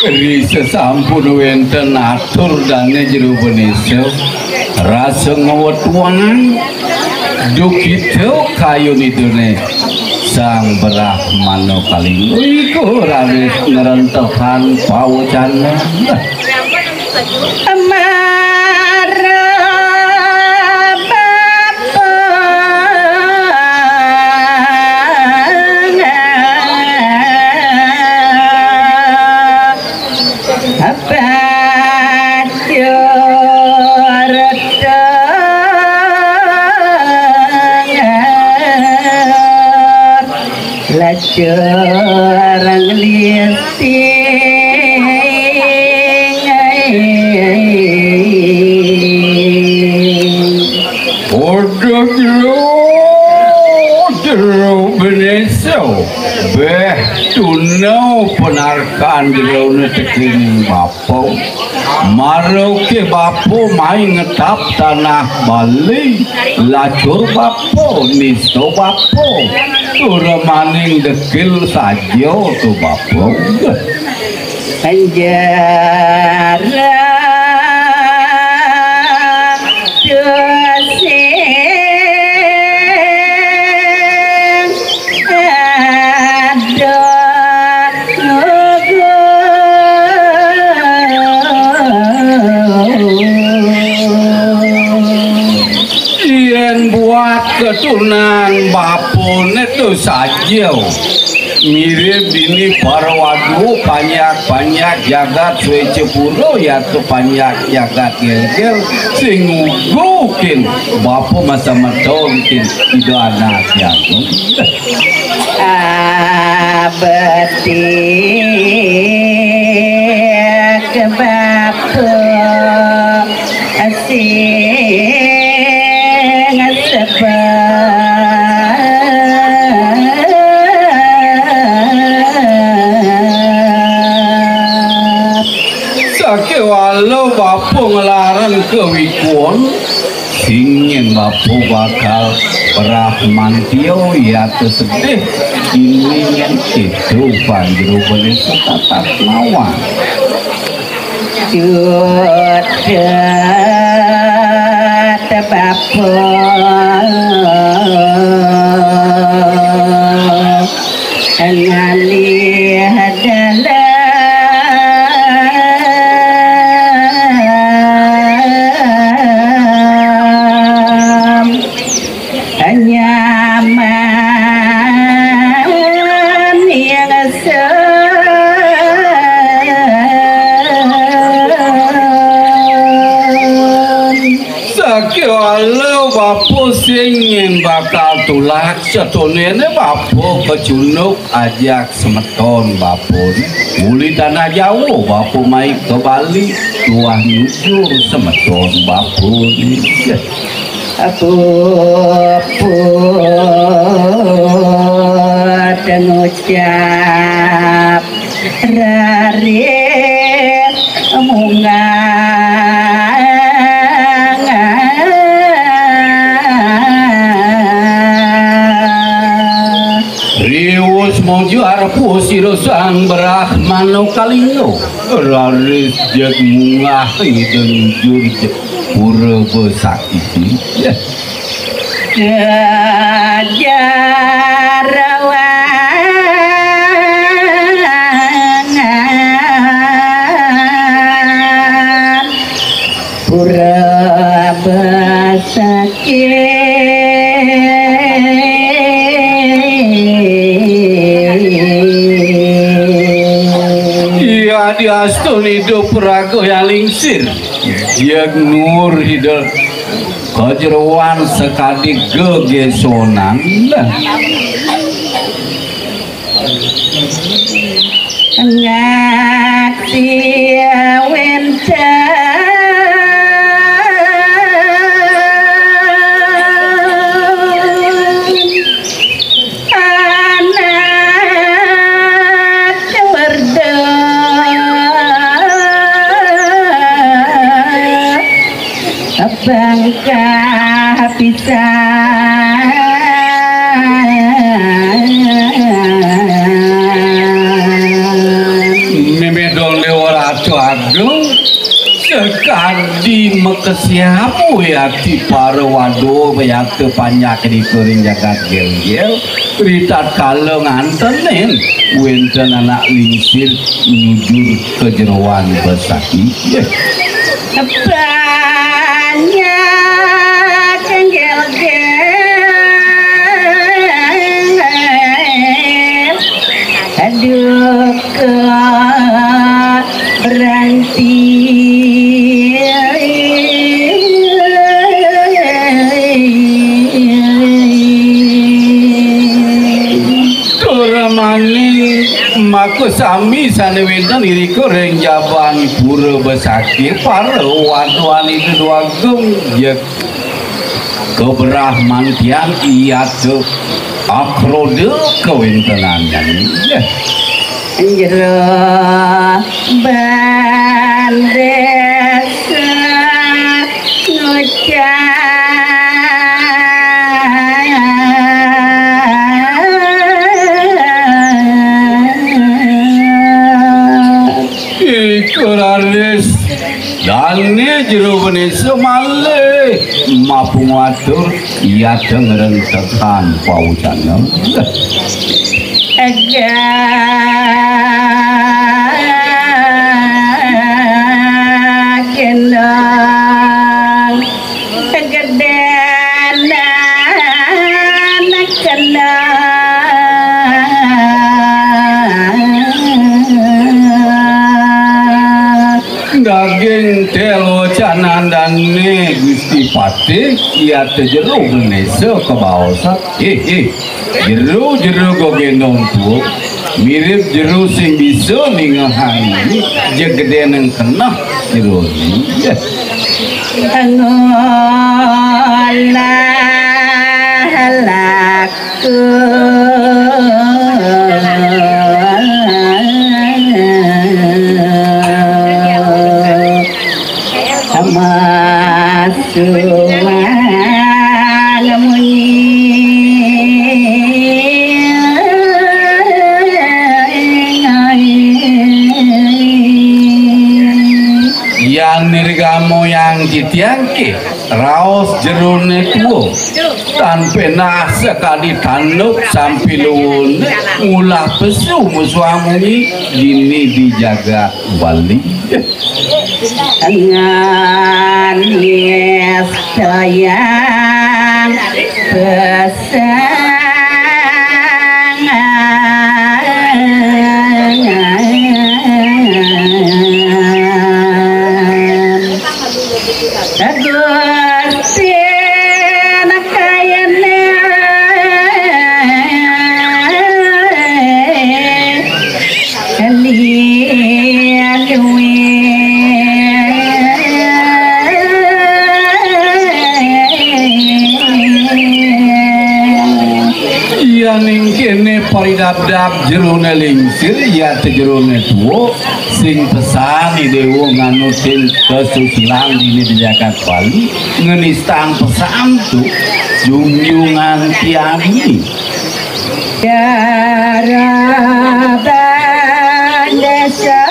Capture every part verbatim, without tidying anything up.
Ri sesampun wénten atur dané Jero Benesa, rasa ngawetuang duh kita kayun iduné Sang Brahmana Kalingga. Iku raris ngrentepan pawecana. Mara bapa Bajur dengar lajur nglisting. Aduh, Jero, Jero Benesa. Béh, tuna panarkan Jeroné tekén bapa. Mara ké bapa mai ngetap tanah Bali, lacur bapa, nista bapa. Tur maning dekil saja tu bapa. Penjara dosa. Aduh, yén buat keturunan bapané to saja. Mirib dini Parawadwa panjak-panjak jagat Swécapura, yata panjak jagat Gélgél, sing ngugukin bapa masemeton kin Ida Anak Jagung. Abedik bapa sing sebab. Sakéwala bapa nglarang kawikuan, sing nyén bapa bakal brahmantia, yata sedih, dini nyén itu panjero beli setatat lawan. Cutet bapa ngalih dalam. Nyaman ingsun. Sakéwala bapa sing nyén bakal tulak, satunéné bapa kacunduk ajak semeton bapané. Uli tanah Jawa bapa mai ka Bali, tuah nyujur semeton bapané. Puput ngucap raris mungang. Riwus mojo arep sira Sang Brahmana Kalingga. Raris jeg munggah ida nuju ida pura besakti. Jarawangan pura besakti. Iya diastun hidup raga yang lingsir. Jek nur hidup kajeroan sekadi gegesonan. Ngaksi wénten anak werda bangka pisan. Mémé dong Agung, sakadi makesiab wé ati para wadua wé ati panjak di kuring jagat Gél-Gél, ritatkala ngantenin wénten anak lingsir nuju ka jeroan besakti. Yéh. Panjak Gél-Gél. Aduh, berhenti. Tur maning maka sami sané wénten irika ring jabang pura besakti, para waduan Ida Déwa Agung, jeg keberah mantian iata akroda kawéntenannyané. Jero bandesa ngucap. Ika raris dané jero benesa malih mapangatur, iata ngrentekan pawucana. Ega kendang gedénan kendang. Daging tél wacanandané Gusti Patih, iata jero benesa kabaosan. Ih, ih, jero, jero gegendong tua, mirib jero sing bisa ningehang jeg gedé nang keneh jero. Yéh. Ngolah laku. Masuang munyi. Yan nirgamayang titiang ké, raos jeroné tua. Tan pénah sakadi tanduk sampi luwun, ngulah pesu masuang munyi, dini di jagat Bali. Ngan yestayang pesangan. Gusti nakayané. Yaning kéné paridabdab jeroné lingsir, iata jeroné tua, sing pesan I Déwa nganutin kasusilan dini di jagat Bali, ngenistang pesan tu, junjungan tiang ini. Daraban desa.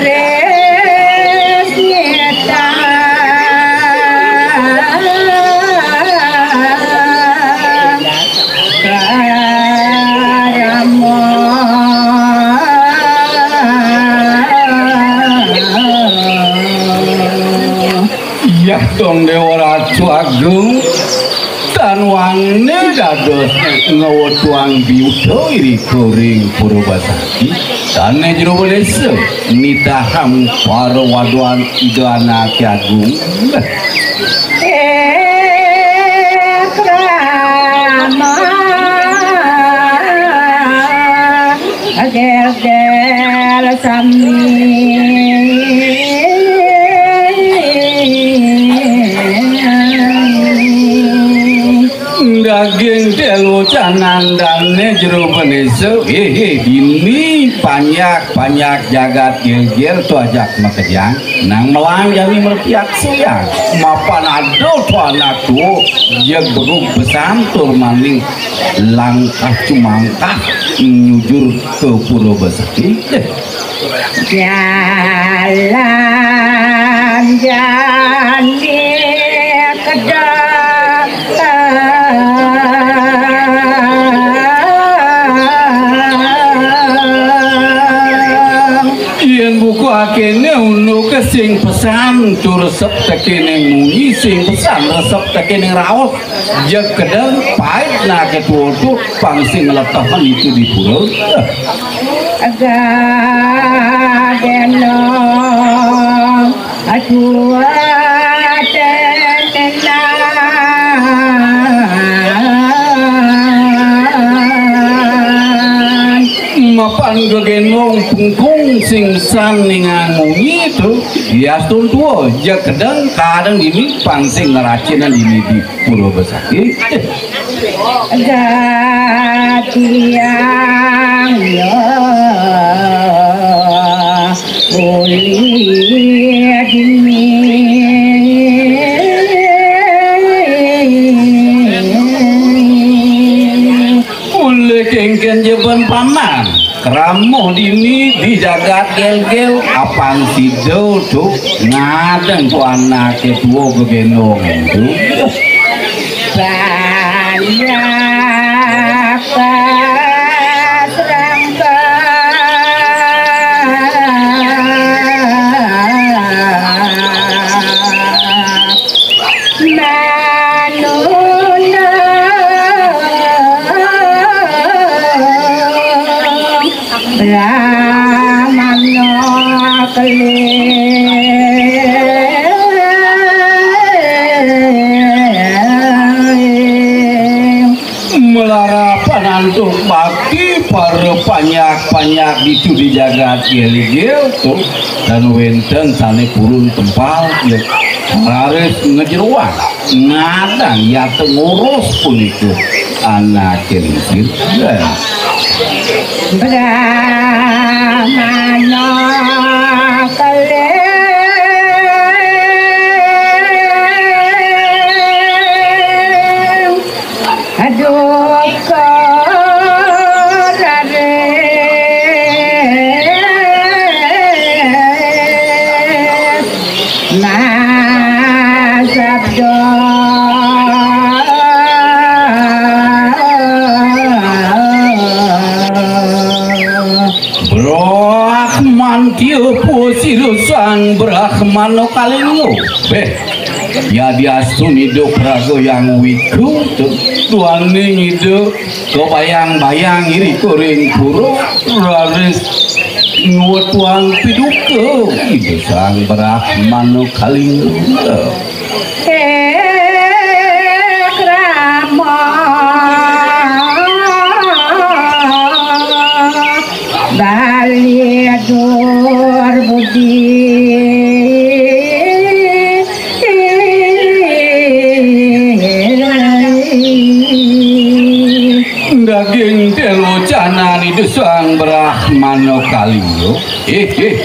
Raris nyetang karama. Yah dong Déwa Ratu Agung, tan wangné dados ngawetuang biuta irika ring Purwasati. Dané jero désa nitahang para waduan Ida Anaké Agung. Eh, krama. Agél-gél sami. Daging telu canandane jero benesa, hehe, dini panjak-panjak jagat gel-gel to ajak makejang, nang melang jani merpiak suyang, mapan ada to anak tuo, jeg berug pesan tur maning langkah cumangkah nyujur ke Pura Besakih. Jalan jani kedang. Yen buka kene unu ke sing pesan tur resep tekene munyi, sing pesan resep tekene raos. Jeg kedeng pait na ketua tu pang sing ngeletehan itu di pura. Agadenong atua tenenang. Mapan gegenong pengkung sing san ningang munyi tu, diastun tua, jeg kedeng kadang dini pang sing ngeracinan dini di Pura Besakih. Gatiang yo ulih dini. Ulih kengken jeben paman. Kramo dini di jagat gel-gel, apan sida tu ngadeng tu anake tua gegendong tu. Banyak pasrambah. Manuna Brahmana keling. Melarapan antuk bakti para panjak-panjak ditu di jagat Geligil tu, dan wenten sane purun tempal, ya, raris ngejeruan. Ngadang yata ngurus punika anake lingsir. Brahmana keling. Aduh, koraris. Masabda. Brahmantiya pusira Sang Brahmana Kalingga. Beh, yadiastun Ida praga Hyang Wika, tu, duaning Ida kabayang-bayang irika ring pura, raris ngwetuang piduka Ida Sang Brahmana Kalingga. He krama Bali adur budi. Daging telocanan Ida Sang Brahmana Kalingga. Eh, eh.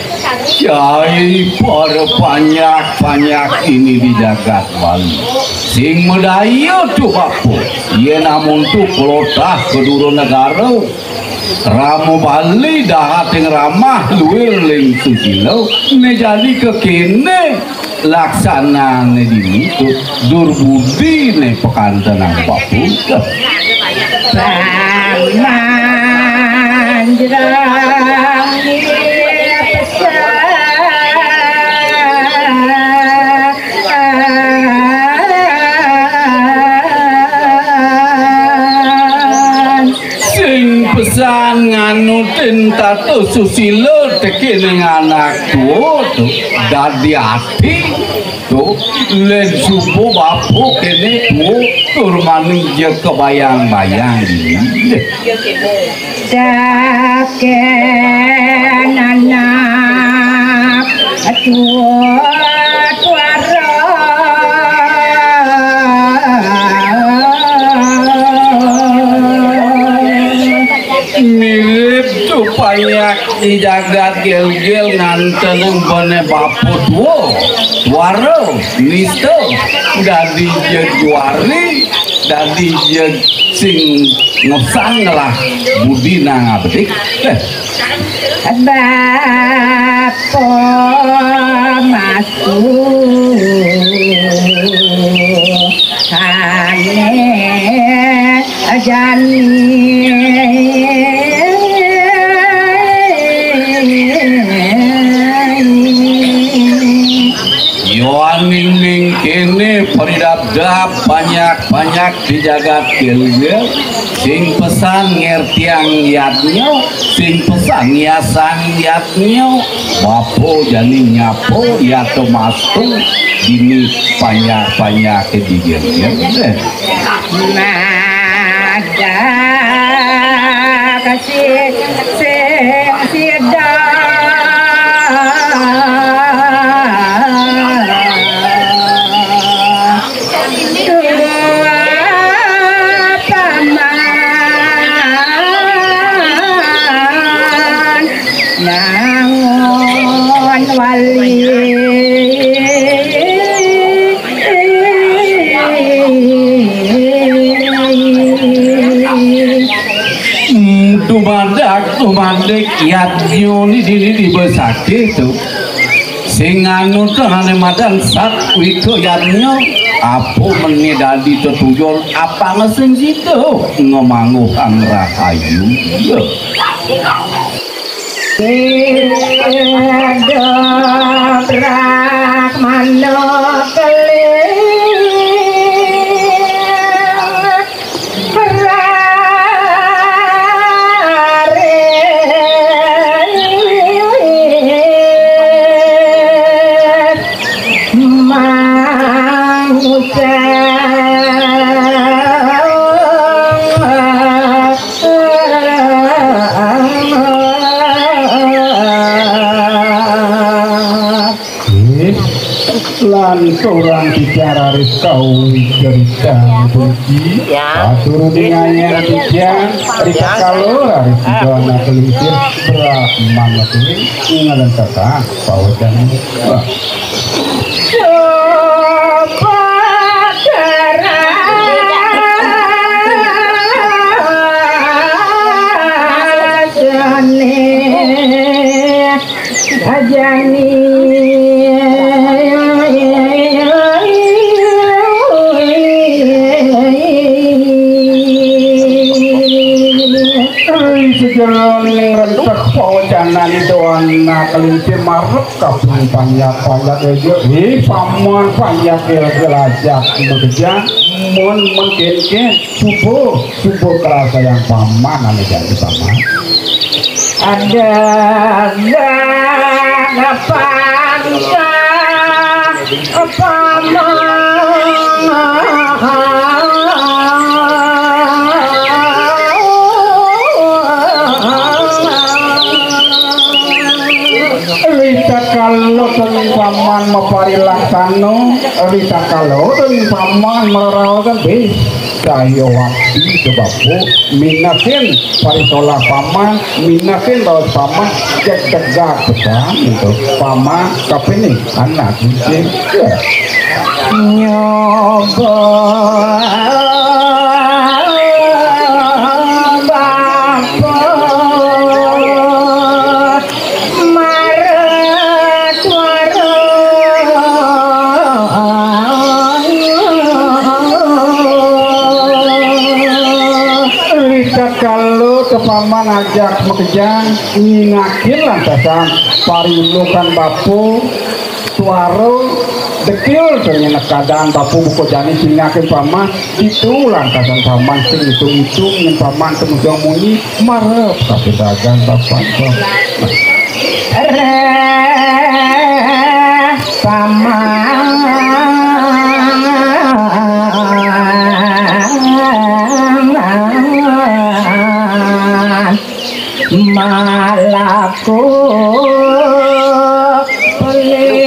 Cai para panjak-panjak ini di jagat Bali. Sing madaya tu bapa, yen amun tu kelotah ke dura negara. Rama Bali dahat ing ramah luir ling susila, ne jani kekene laksanane dini tu durbudi ne pekantenan bapa. Paman jrang pesan. Sing pesan nganutin tata susila tekening anak tua tu dadi ati tu, len suba bapa kene tua tur maning ja kabayang-bayang dini. Daken anak tua tuara. Mirip tuh panyak di jagat Gélgél ngantenang bené bapa tua, wara, nista, dadi jeg juari, dadi jeg sing ngesan ngelah budi nang abedik. Bapa masu. Ané jani. Yoaning ning kéné paridabdab panyak-panyak di jagat Gélgél, sing pesan ngertiang yadnya, sing pesan ngiasang yadnya, bapa jani nyapa yata mastu dini panyak-panyak di Gélgél. Nah, kasih sing sida. Tua paman nangun wali. Dumadak, dumadik, yadnya ni dini dibesake tu. Sing anu tu ané madan sat wika yadnya, apa meni dadi tetuyul, apa ngesing sida ngemangguhang rahayu. Ya. Dobrak manuk keling. Ih, lanturang titiang raris kawi cerita puji. Ya. Atur dingayang titiang, rikala raris Ida Anak Lingsir, Brahmana Keling, ngalenteka pawecan. Wah. Ajani. Ri sejeroning renteg pawecanan Ida Anak Lingsir marep kaping panjak-panjak eja. Ih, paman panjak eja ajak makejang. Mun mengkenken. Suba, suba krasayang paman ané jani paman. Ada gak pangka paman. Rita kalau teng paman maparilaksana, rita kalau teng paman mararaosan, béh. Cahya wakti to bapa, minakin parisolah paman, minakin raos paman, cek tegak pesan to paman, kapining anak cicing. Nyoba bapa. Maret wara. Ritatkala to paman ajak makejang nyingakin lantasan pariundukan bapa, suara dekil to nyenek keadaan bapa buka jani singakin paman. Ditu lantasan paman sing itung-itung nyen paman temuja munyi marep kaping ragan papan. Reh paman malaku pelih.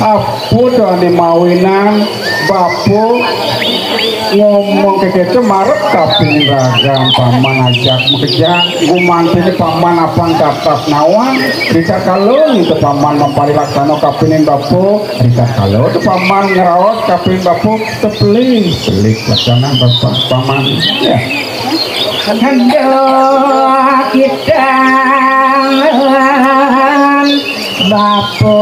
Bapa to ane mawinan, bapa ngomong kaya gitu marep kapining ragan paman ajak makejang, gumantiné paman apang tatas nawang, ritatkala ngitu paman maparilaksana kapining bapa, ritatkala to paman ngraos kapining bapa, tepeling, pelik laksana bapa paman. Ya. Aduh, kita bapa.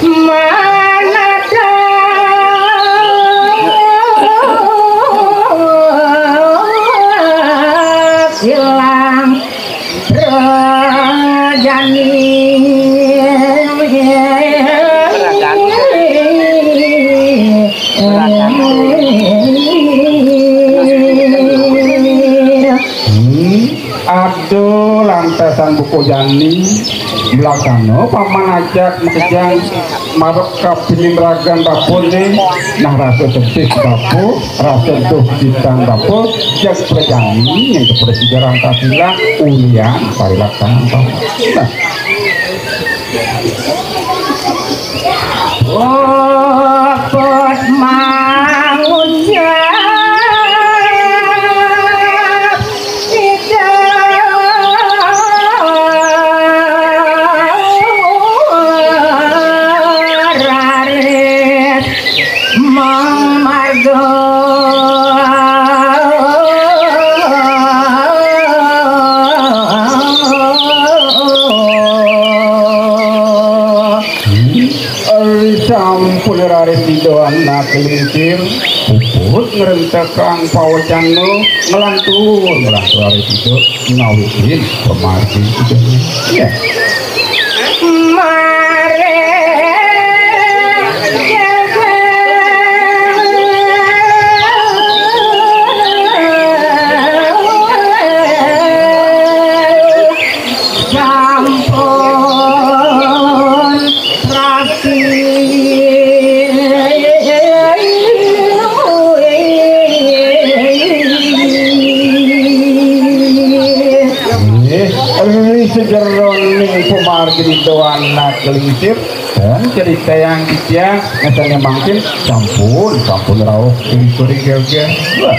Manada silang rajani. Hmm, aduh, lantasan buka jani, bilaksana paman ajak makejang marep kapining ragan bapané, nah rasa sedih bapa, rasa duh ditan bapa, jeg prajani yén kepada sijarang kasilah ulian parilaksanan bapa. Nah. Puput mangucap sida raris mamarga. Ari sampun raris Ida Anak Lingsir, puput ngrentekang pawecana, nglantur, nglantur raris Ida ngawitin pamargi Ida. Ya. Mare sampun prasida. Nggih, ri sajeroning pamargi Ida Anak Lingsir, dan ceritayang titiang ngatane mangkin sampun, sampun rauh ring kuring gelgel. Wah.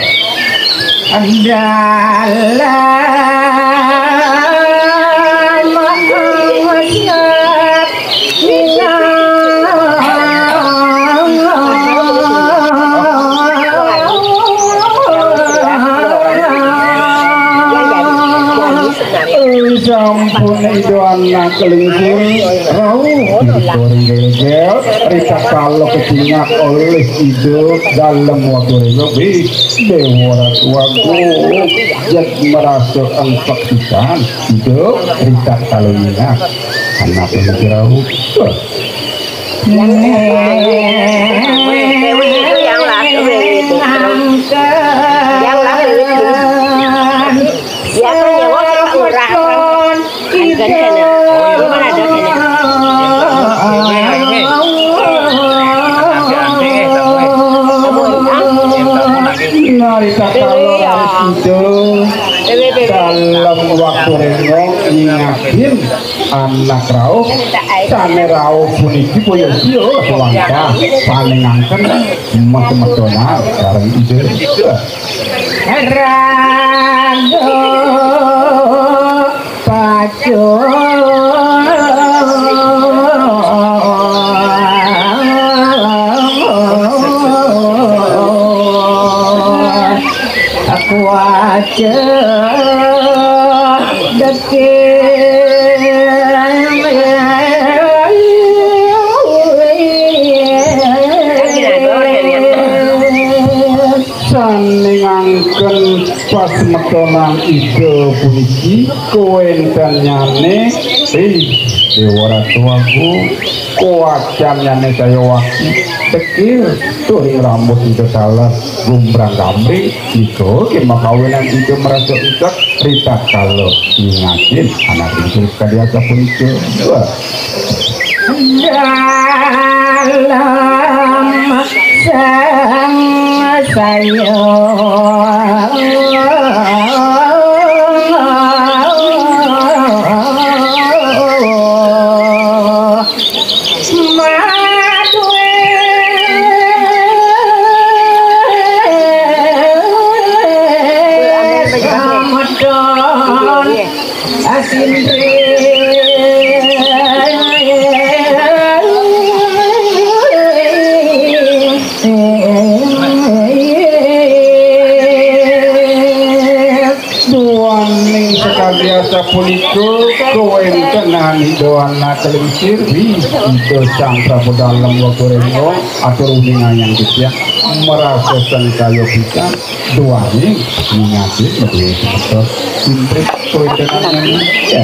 Dalam sampun Ida Anak Lingsir rauh ring gelgel, ritatkala kacingak olih Ida Dalem Waturénggok, bih, Déwa Ratu Agung, jeg marasa engkek pisan Ida ritatkala nyingak Anak Lingsir rauh. Yang laki itu. Yang laki itu. Biasanya wong murah. Kan kene. Oh, iya, kan ada kene. Narita kala Ida Dalem Waturénggok nyingakin anak rauh, sané rauh puniki boya siya kewantah paningangken metu-metunan sareng Ida. Raga pacul kuaca dekil. Sané ngangken pasemetonan Ida puniki kawéntenanyané, ih, Déwa Ratu Agung, kawacannyané kaya waki, dekil, tur ing rambut Ida taler gumbrang-gambring, nika ké makawinan Ida marasa engkek ritatkala nyingakin anak Ida kadi asapunika. Wah. Dalam sangsaya. Duaning sakadi asapunika kawéntenan Ida Anak Lingsir, Ida Sang Prabu Dalem Waturénggong, atur uningayang titiang marasa sengkaya pisan duaning mingasih madué semeton. Intrik kawéntenan ya.